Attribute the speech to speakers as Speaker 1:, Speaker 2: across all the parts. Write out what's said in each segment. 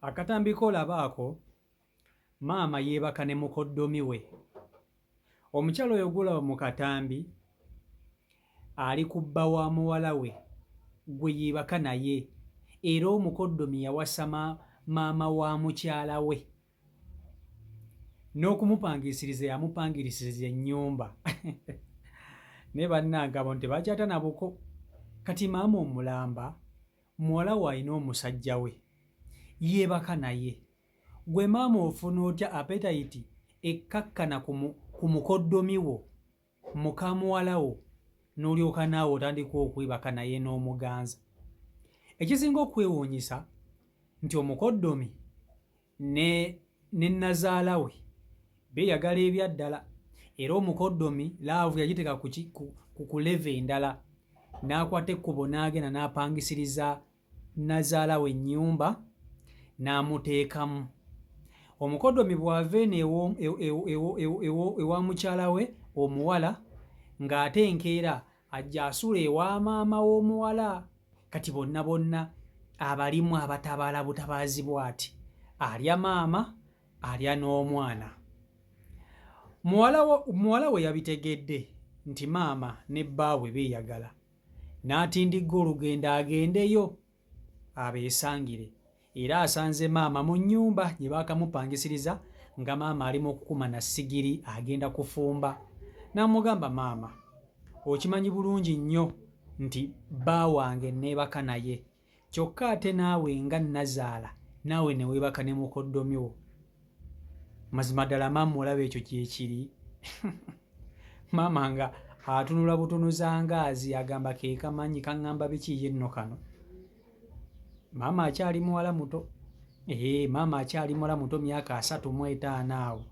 Speaker 1: Akatambi k'olaba ako, maama yeebaka ne mukoddomi we. Omukyala oyo gw'olaba mu katambi ali ku bba wa muwala we gwe yeebaka naye era omukoddomi yawasa maama wa mukyala we. N'okumupangisiriza yamupangirisiriza ennyumba. Naye bannange abantu tebakyata na buko. Kati maama omulamba muwala we alina omusajja we yeebaka naye. Gwe maama ofuna otya apetayiti ekkakkana ku mukoddomi wo muka muwala wo n'olyoka naawe otandika okwebaka naye n'omuganza? Ekisinga okwewuunyisa nti omukoddomi ne ne nnazaala we beeyagala ebyaddala era omukoddomi laavu yagiteeka ku, ku, ku, ku leve endala n'akwata ekkubo n'agenda n'apangisiriza nnazaala we ennyumba n'amuteekamu. Omukoddomi bw'ava eno ewa mukyala we omuwala ng'ate enkeera ajja asula ewa maama w'omuwala. Kati bonna bonna abalimu abatabaala butabaazi bw'ati, alya maama alya n'omwana. Muwala we yabitegedde nti maama ne bbaawe beeyagala n'atindigga olugendo agendeyo abeesangire era asanze maama mu nnyumba gye baakamupangisiriza nga maama ali mu kukuma na ssigiri agenda kufumba n'amugamba maama okimanyi bulungi nnyo nti bba wange nneebaka naye kyokka ate naawe nga nnazaala naawe ne weebaka ne mukoddomi wo. Mazima ddala maama olaba ekyo gyekiri maama nga atunula butunuza ngaazi agamba kekamanyi kaŋŋamba biki ye nno kano. Maama akyali muwala muto ee maama akyali muwala muto myaka 35 awo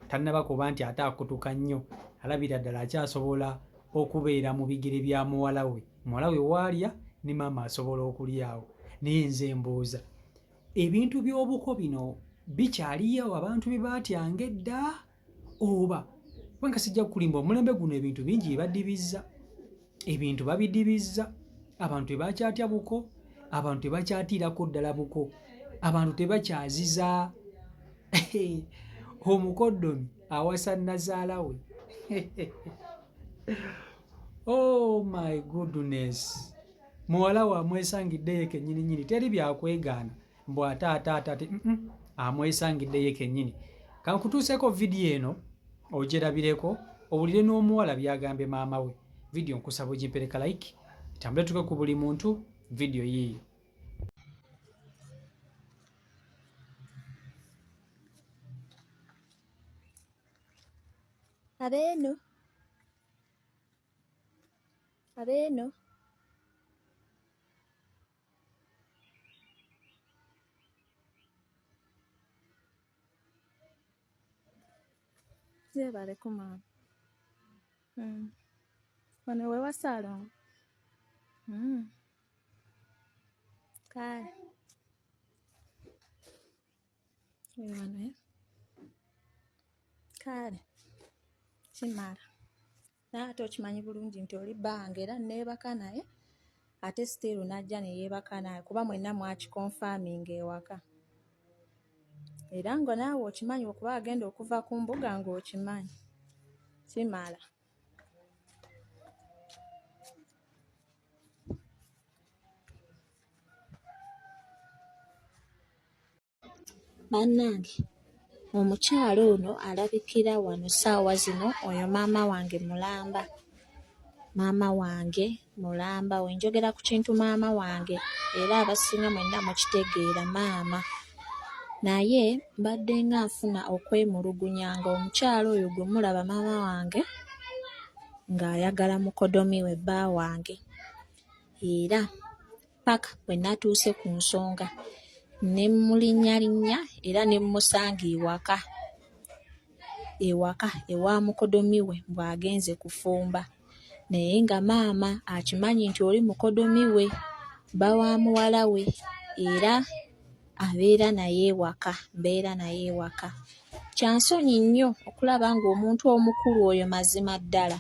Speaker 1: tannaba kuba nti ate akutuka nnyo alabira ddala akyasobola okubeera mu bigere bya muwala we muwala we waalya ne maama asobola okulyawo naye nze mbuuza ebintu by'obuko bino bikyaliyo abantu bye baatyanga edda oba kubanga sijja kukulimba omulembe guno ebintu bingi bye badibizza ebintu babidibizza abantu tebakyatya buko abantu tebakyatiirako ddala buko abantu tebakyaziza omukoddomi awasa nazaala we oh my goodness muwala we amwesangidde ye kennyini nyini teri byakwegaana mbu ate ate ate ate mm -mm. amwesangidde ye kennyini kankutuuseeko vidiyo eno ogyerabireko owulire n'omuwala byagambye maama we vidiyo nkusaba ogimpereka like etambule tuke ku buli muntu vidiyo yiiyo.
Speaker 2: Abeeno abeeno Zeebaleko maama. Mm. Wano wewa Ssaalongo? Mm. Kale. We wano eh? Kale. Kimala. Naye ate okimanyi bulungi nti oli bbange era nneebaka naye ate still n'ajja ne yeebaka naye kuba mwenna mwakikonfaaminga ewaka. Era nga naawe okimanyi okuba agenda okuva ku mbuga ng'okimanyi. Kimala. Bannange omukyala ono alabikira wano ssaawa zino oyo maama wange mulamba, maama wange mulamba. Bwe njogera ku kintu maama wange era abasinga mwenna mukitegeera maama. Naye mbadde nga nfuna okwemulugunya ng'omukyala oyo gwe mulaba maama wange ng'ayagala mukoddomi we bba wange era ppaka bwe natuuse ku nsonga ne mmulinnyalinnya era ne mmusanga ewaka, ewaka ewa mukoddomi we mbu agenze kufumba naye nga maama akimanyi nti oli mukoddomi we, bba wa muwala we era abeera naye ewaka, mbeera naye ewaka. Kya nsonyi nnyo okulaba ng'omuntu omukulu oyo mazima ddala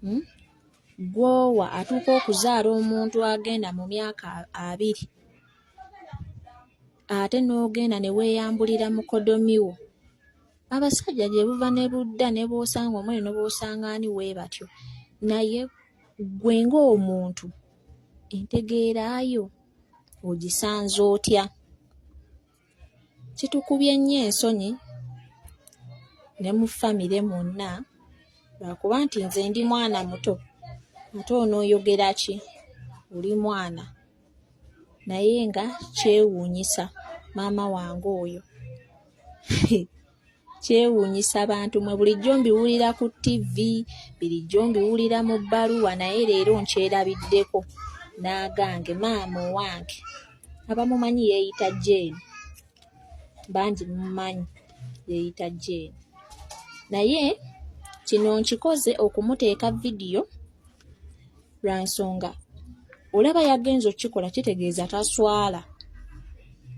Speaker 2: hmm, Gw'owa atuuka okuzaala omuntu agenda mu myaka abiri. Ate n'ogenda ne weeyambulira mukodomi wo. Abasajja gye buva ne budda ne bw'osanga omwene ne bw'osanga ani weebatyo. Naye ggwe ng'omuntu entegeera yo ogisanze otya? Kitukubye nnyo ensonyi ne mu famire mwonna lwakuba nti nze ndi mwana muto ate onooyogera ki oli mwana naye nga kyewuunyisa maama wange oyo. Kyewuunyisa bantu mwe bulijjo mbiwulira ku ttivvi, bilijjo mbiwulira mu bbaluwa naye leero nkyerabiddeko n'agange maama owange. Abamumanyi yeeyita Jane, bangi mumumanyi yeeyita Jane. Naye kino nkikoze okumuteeka vidiyo lwa nsonga olaba yagenze okukikola kitegeeza taswala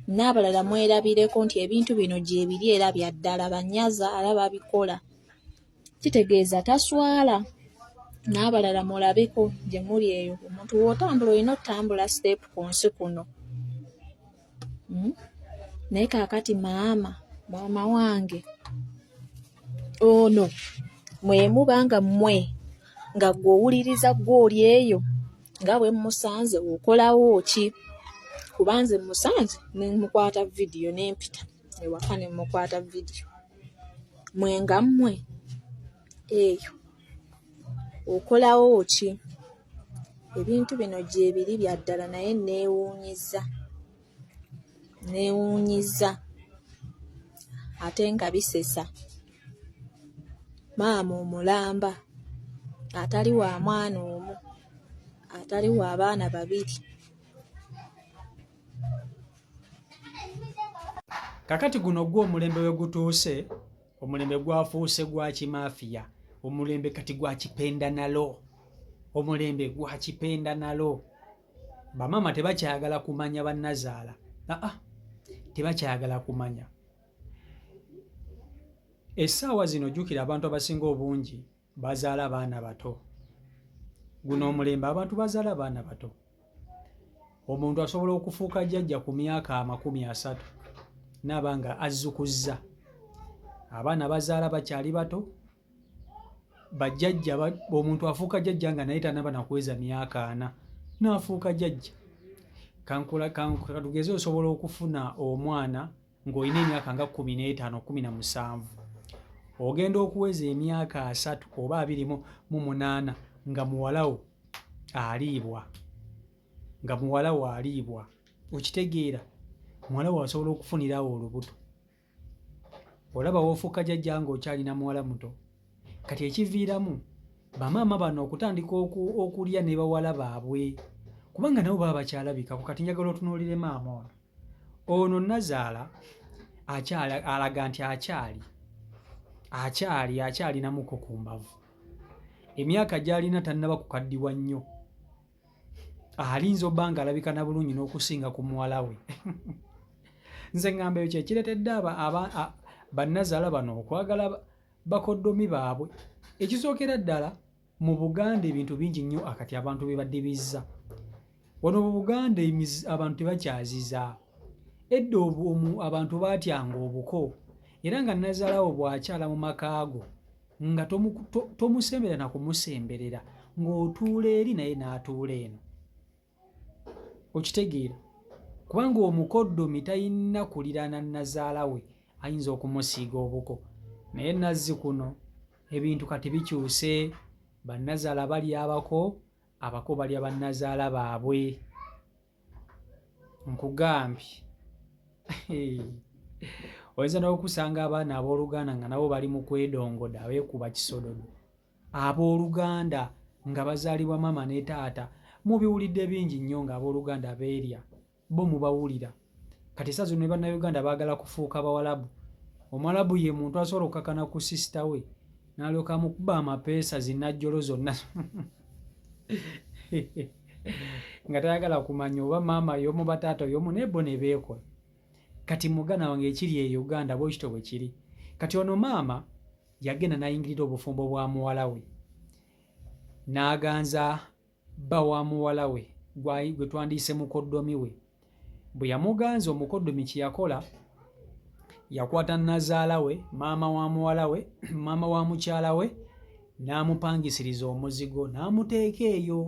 Speaker 2: n'abalala mwerabireko nti ebintu bino gyebiri era bya ddala bannyazaala babikola kitegeeza taswala n'abalala mulabeko gye muli eyo omuntu w'otambula olina otambula siteepu ku nsi kuno hmm? Naye kaakati maama maama wange ono mwemuba nga mmwe nga gwe owuliriza gwe oli eyo nga bwe mmusanze okolawo ki kuba nze mmusanze ne mukwata vidiyo ne mpita ewaka ne mukwata vidiyo mwe nga mmwe eyo okolawo ki ebintu bino gyebiri bya ddala naye neewuunyizza neewuunyizza ate nga bisesa maama omulamba atali wa mwana omu atali wa baana babiri.
Speaker 1: Kakati guno gwo omulembe we gutuuse, omulembe gwafuuse gwa kimafiya, omulembe kati gwa kipenda nalo, omulembe gwa kipenda nalo. Bamaama tebakyayagala kumanya bannazaala, aa tebakyayagala kumanya. Essaawa zino jjukira abantu abasinga obungi bazaala baana bato. Guno omulembe abantu bazaala baana bato. Omuntu asobola okufuuka jjajja ku myaka 30 naaba nga azzukuzza. Abaana bazaala bakyali bato, bajjajja omuntu afuuka jjajja nga naye tanaba nakuweza myaka 40 n'afuuka jjajja. Katugeze osobola okufuna omwana ng'olina emyaka nga 15 17, ogenda okuweza emyaka 30 oba 28 nga muwalawo aliibwa, nga muwalawo aliibwa. Okitegeera, muwalawo asobola okufunirawo olubuto. Olaba w'ofuuka jjajja ng'okyalina muwala muto. Kati ekiviiramu bamaama bano okutandika okulya ne bawala baabwe, kubanga nabo baba bakyalabikako. Kati njagala otunuulire maama ono. Ono nazaala alaga nti akyalinamuko ku mbavu. Emyaka gy'alina tannaba kukaddiwa nnyo. Alinza obba nga alabika na bulungi n'okusinga ku muwala we. Nze ŋŋamba ekyo ekireetedde bannazaala bano okwagala bakoddomi baabwe. Ekisookera ddala mu Buganda ebintu bingi nnyo akati abantu bye badibizza. Wano mu Buganda abantu tebakyaziza. Edda abantu baatyanga obuko era nga nnazaalawo bw'akyala mu maka go nga tomusemberera na kumusemberera, ng'otuula eri naye n'atuula eno. Okitegeera, kubanga omukoddomi talina kuliraana nnazaala we, ayinza okumusiiga obuko. Naye nazzi kuno ebintu kati bikyuse, bannazaala balya abako, abako balya bannazaala baabwe. Nkugambye oyinza n'okusanga abaana abooluganda nga nabo bali mu kwedongoda, beekuba kisododo. Abooluganda nga bazaalibwa maama ne taata, mubiwulidde bingi nnyo ng'abooluganda beerya, bo mubawulira. Kati essaawa zino ne Bannayuganda baagala kufuuka Bawalabu. Omuwalabu ye muntu asobola okukakana ku sisita we n'alyoka amukuba amapeesa zinnajjolo zonna nga tayagala kumanya oba maama y'omu ba taata y'omu, naye bo ne beekola. Kati muganda wange ekiri e Uganda bwe kityo bwe kiri. Kati ono maama yagenda n'ayingirira obufumbo bwa muwala we n'aganza bba wa muwala we gwe twandiyise mukoddomi we. Bwe yamuganza omukoddomi kye yakola, yakwata nnazaala we, maama wa muwala we, maama wa mukyala we, n'amupangisiriza omuzigo n'amuteeka eyo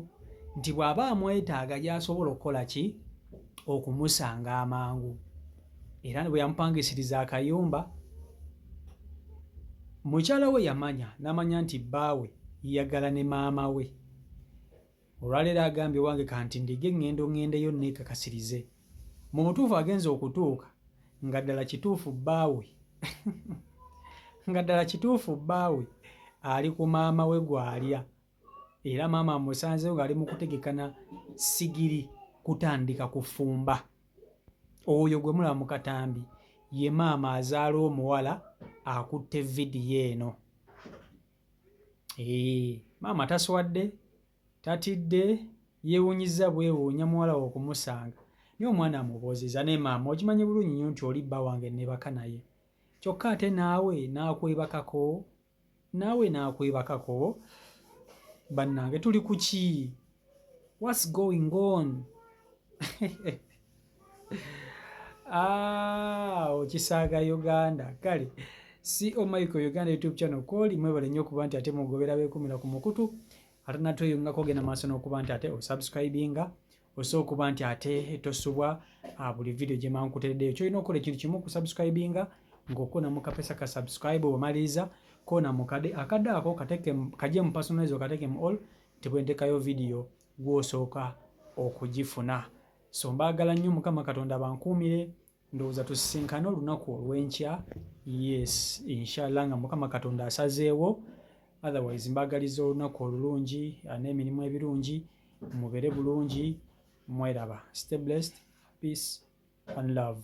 Speaker 1: nti bw'aba amwetaaga gy'asobola okukola ki? Okumusanga amangu. Era bwe yamupangisiriza akayumba, mukyala we yamanya n'amanya nti bbaawe yeyagala ne maama we. Olwaleero agambye owange kantindige ŋŋendo ŋŋendeyo nneekakasirize. Mu butuufu agenze okutuuka nga ddala kituufu bbaawe nga ddala kituufu bbaawe ali ku maama we gw'alya era maama amusanzeewo ng'ali mu kutegeka na sigiri kutandika kufumba. Oyo gwe mulaba mu katambi ye maama azaala omuwala akutte vidiyo eno. Eeh, maama taswadde, tatidde, yeewunyizza bwewuunya muwala we okumusanga. Naye omwana amubuuzizza, naye maama okimanyi bulungi nnyo nti oli bba wange nneebaka naye. Kyokka ate naawe n'akwebakako, naawe n'akwebakako. Bannange tuli ku ki? What's going on? Ah, okisaaga Uganda. Kale, CO Michael Uganda YouTube channel kwoli mwebale nnyo okuba nti ate mugobera beekumira ku mukutu ate natweyungako ogenda maaso n'okuba nti ate osubscribinga osobola okuba nti ate tosubwa ah, buli video gye mankutereddeyo kyolina okukola ekintu kimu kusubscribinga ng'okona mu kapesa ka subscribe omaliriza kona mu kade akadde ako kateke kaje mu personalize okateke mu all tebwentekayo video gw'osooka okugifuna. So mbaagala nnyo Mukama Katonda bankuumire ndowooza tusisinkane olunaku olw'enkya yes inshallah nga Mukama Katonda asazeewo otherwise mbaagaliza olunaku olulungi n'emirimu ebirungi mubeere bulungi mweraba stay blessed peace and love.